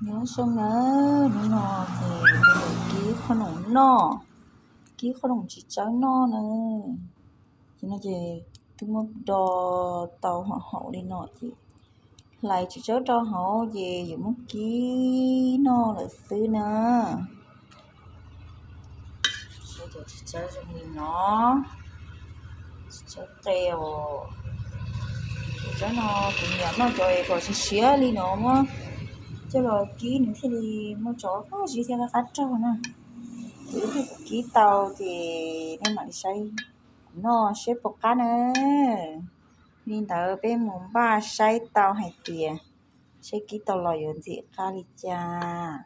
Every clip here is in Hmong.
Nyob zoo na, hnub no ces kib qhob noom noj, kib qhob noom txiv tsawb noj na. Ces no ces twb muab do tau haum haum li no ces hlais txiv tsawb rau hauv ces yuav muab kib noj lawm xwb na. Saib cov txiv tsawb zoo li no, txiv tsawb qe os. Txiv tsawb no kuv nyiam noj cov es kom siav siav li no muab coj los kib nws thiaj li muaj tso qab zib thiab qab raug na. Ces ib pliag kuv kib tau ces nej mam li saib kuv noj seb puas qab na. Li ntawd peb mus npaj saib tau hais tias seb kib tau los yuav ntxim qab li cas.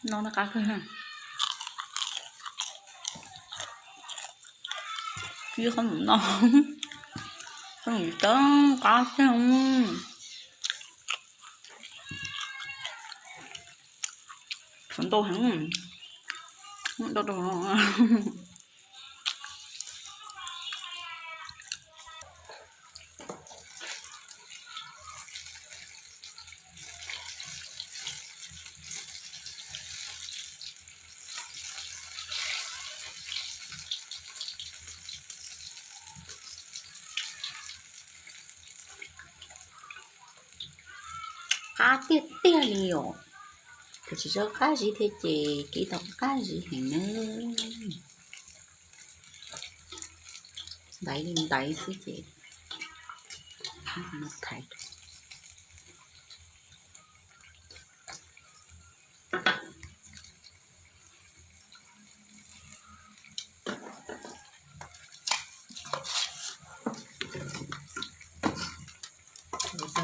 No qab kawg. Ib qhob noom no, qhob noom tseem qab thiab. Tshuav ntau heev, ntau rau. Qab tiag tiag li os. Tus txiv tsawb qab zib thiab ces kib tau qab zib heev nawb. Ntaiv li ntaiv xwb ces thaiv.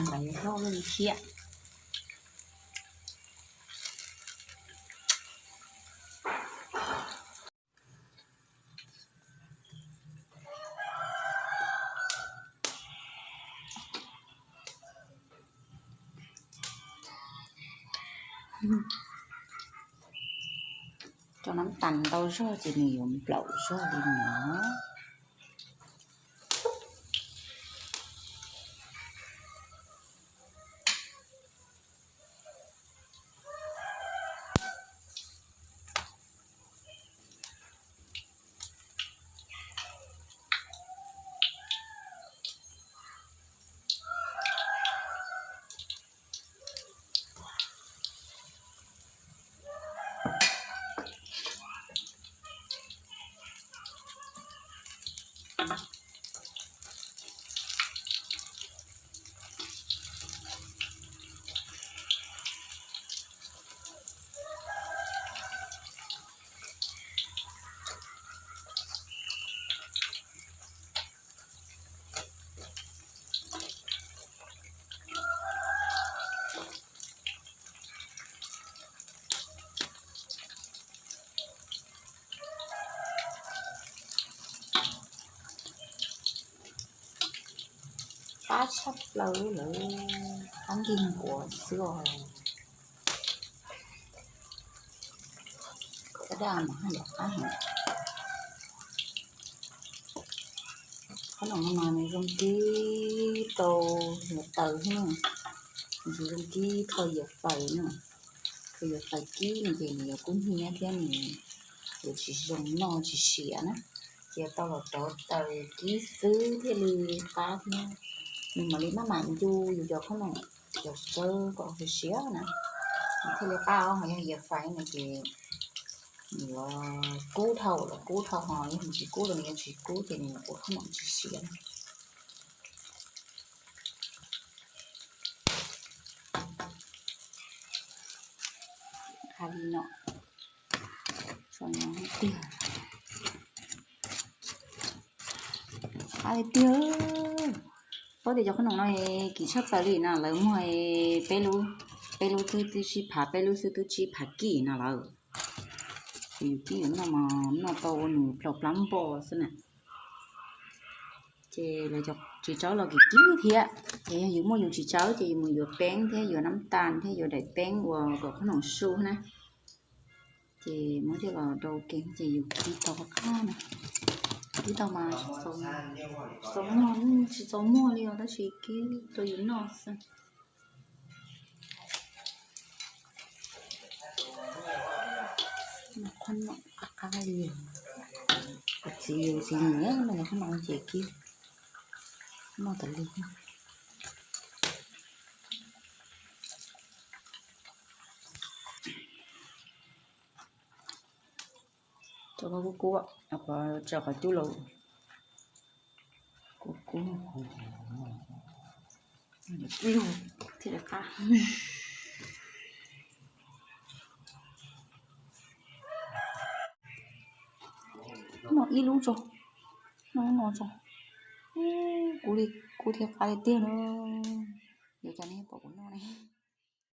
Ntaiv hlob li thiab. Cov nab tas ntau zog ces nws yuav nplaum zog li no. Qab tshaj plaws lawm, qab nkig nkuav xwb os. Qab daj mas haj yam qab heev. Qhob noom no mas nws zoo kib rau yuav taws xwb na, nws tsis zoo kib rho yiav fais na. Rho yiav fais kib no ces nws yuav kub hnyiab thiab nws yuav tsis zoo noj tsis siav na. Cia tau los rauv taws kib xwb thiaj li qab thiab. Nws mam li maj mam ncu yus cov qhob noom cov tsawb kom siav siav na, nws thiaj li qab os. Ho yog yiav fais no ces nws yuav kub dhau los kub dhau, ho yog nws tsis kub los nws yuav tsis kub ces nws yuav ua qhob noom tsis siav na. Qab li no, tiag, qab li tiag. Paub tias cov qhob noom no kim tshaj plaws li na, lawv muag peb lub, peb lub xwb twb tsib phav, peb lub xwb twb tsib phav kib no lawm. Ces yus kib yus noj mas noj tau ua nws plaub plab npo xwb na. Ces lawv cov txiv tsawb los kim kib thiab, ces yog yus muaj yus txiv tsawb ces yus mus yuav peeb thiab yuav nab tas thiab yuav daim peeb uas kom qhob noom su na. Ces muab coj los rau kev ces yus kib tau qab qab na. Kib tau mas txaus muag, tsis txaus muag li os, tab sis kib rau yus noj xwb. Qhob noom qab qab li, kuv txiv yus txiv nyiam no qhob noom ces kib noj tas li. Cov kub kub, qhov tsa qhov cub los kub kub, ib lug thiaj li qab. Noj ib lub tso, noj no tso. Kuv li, kuv thiaj qab li tiag na. Yuav cas nej pom kuv noj ne.